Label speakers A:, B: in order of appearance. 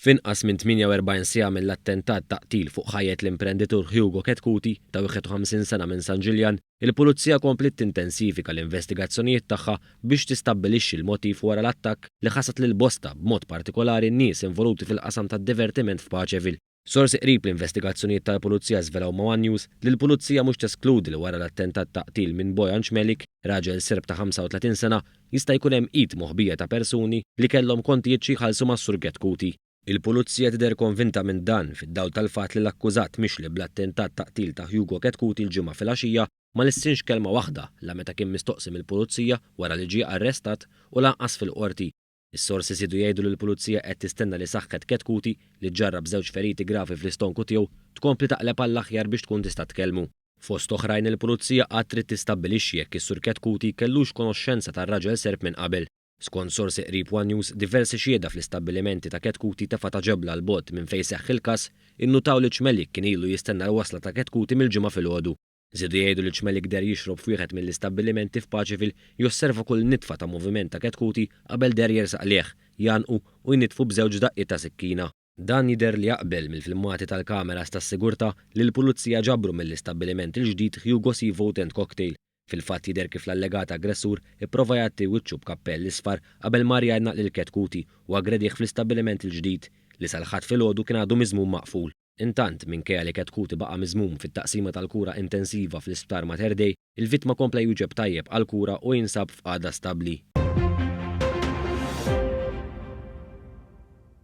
A: F'inqas minn 48 siegħa mill-attentat ta' qtil fuq ħajjet l-imprenditur Hugo Chetcuti, ta' 51 sena minn San Ġiljan, il-Pulizija kompliet tintensifika l-investigazzjonijiet tagħha biex tistabbilixxi l-motiv wara l-attakk li ħasad lil bosta, b'mod partikolari n-nies involuti fil-qasam tad-divertiment f'Paceville. Sorsi qrib l-investigazzjonijiet tal-Pulizija żvelaw ma' one News li l-Pulizija mhux teskludi li wara l-attentat ta' qtil minn Bojan Cmelik, raġel Serb ta' 35 sena, jista' jkun hemm id moħbija ta' persuni li kellhom kontijiet xi jħallsu mas-Sur Chetcuti. Il-Pulizija tidher konvinta minn dan fid-dawl tal-fatt li l-akkużat mixli bl-attentat ta' qtil ta' Hugo Chetcuti l-Ġimgħa filgħaxija ma lissinx kelma waħda la meta kien mistoqsi mill-Pulizija wara li ġie arrestat u lanqas fil-Qorti. Is-sorsi żiedu jgħidu li l-Pulizija qed tistenna li saħħet Chetcuti, li ġġarrab żewġ feriti gravi fl-istonku tiegħu, tkompli taqleb għall-aħjar biex tkun tista' tkellmu. Fost oħrajn il-Pulizija għad trid tistabbilixxi jekk is-Sur Chetcuti kellux konoxxenza tar-raġel Serb minn qabel. Skont sorsi qrib one News, diversi xhieda fl-istabbilimenti ta' Chetcuti ta' Fata Ġebla 'l bogħod minn fejn seħħ il-każ, innutaw li Cmelik kien ilu jistenna l-wasla ta' Chetcuti mill-Ġimgħa filgħodu. Żiedu jgħidu li Cmelik deher jixrob f'wieħed mill-istabbilimenti f'Paceville, josserva kull nitfa ta' moviment ta' Chetcuti qabel deher jersaq lejh, jgħannqu u jnittfu b'żewġ daqqiet ta' sikkina. Dan jidher li jaqbel mill-filmati tal-kameras tas-sigurtà li l-Pulizija ġabru mill-istabbiliment il-ġdid Hugo Seafood and Cocktail. Fil-fatt jidher kif l-allegat aggressur ipprova jgħatti wiċċu b'kappell isfar qabel mar jgħannaq lil Chetcuti u aggredih fl-istabbiliment il-ġdid, li sal-Ħadd filgħodu kien għadu miżmum maqful. Intant, minkejja li Chetcuti baqa' miżmum fit-taqsima tal-kura intensiva fl-Isptar Mater Dei, il-vittma kompla jwieġeb tajjeb għall-kura u jinsab f'qagħda stabbli.